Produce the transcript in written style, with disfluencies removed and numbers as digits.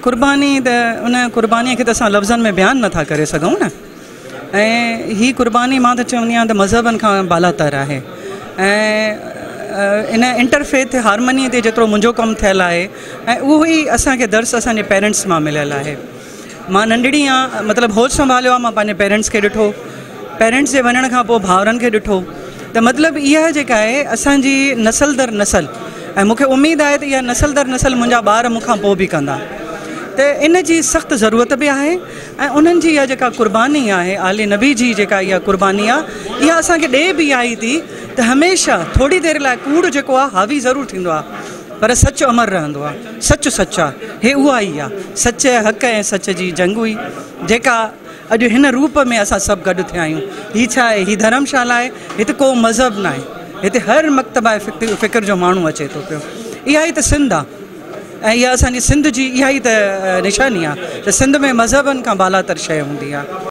قرباني ته ان قرباني کي ته اسان لفظن ۾ بيان نٿا ڪري سگهون نه. ۽ هي قرباني مان ته چوندي آهيان ته مذهبن کان بالاتر آهي ۽ ان انٽر فيٿ هارمني تي جيترو منهنجو ڪم ٿيل آهي ۽ اهو ئي اسان کي درس اسان جي پيرنٽس مان مليل آهي. مان ننڍڙي آهيان مطلب هوش سنڀاليو آهي مان پنهنجي پيرنٽس کي ڏٺو، پيرنٽس جي وڃڻ کان پوء ڀائرن کي ڏٺو ته مطلب اها جيڪا آهي اسان جي نسل در نسل ۽ مون کي اميد آهي ته اها نسل در نسل منهنجا ٻار مون کان پوء به ڪندا ته ان جي سخت ضرورت به آهي ۽ انهن جي اها جيڪا قرباني آهي آل نبي جي جيڪا اها قرباني آهي اها اسان کي ڏي به اها ئي ٿي ته هميشه ٿوري دير لاء ڪوڙ جيڪو آهي حاوي ضرور ٿيندو آهي پر سچ امر رهندو آهي سچ سچ آهي هي اها ئي آهي سچ حق ۽ سچ جي جنگ هئي جيڪا اڄ هن روپ ۾ اسان سڀ گڏ ٿيا آهيون. هي ڇا آهي؟ هي ڌرمشالا آهي. هتي ڪو مذهب ناهي. هتي هر مڪتبه فڪر جو ماڻهو اچي ٿو پيو. اها ئي ته سنڌ آهي ۽ اها اسان جي سنڌ جي اها ئي ته نشاني آهي ته سنڌ ۾ مذهبن کان بالاتر شيء هوندي آهي.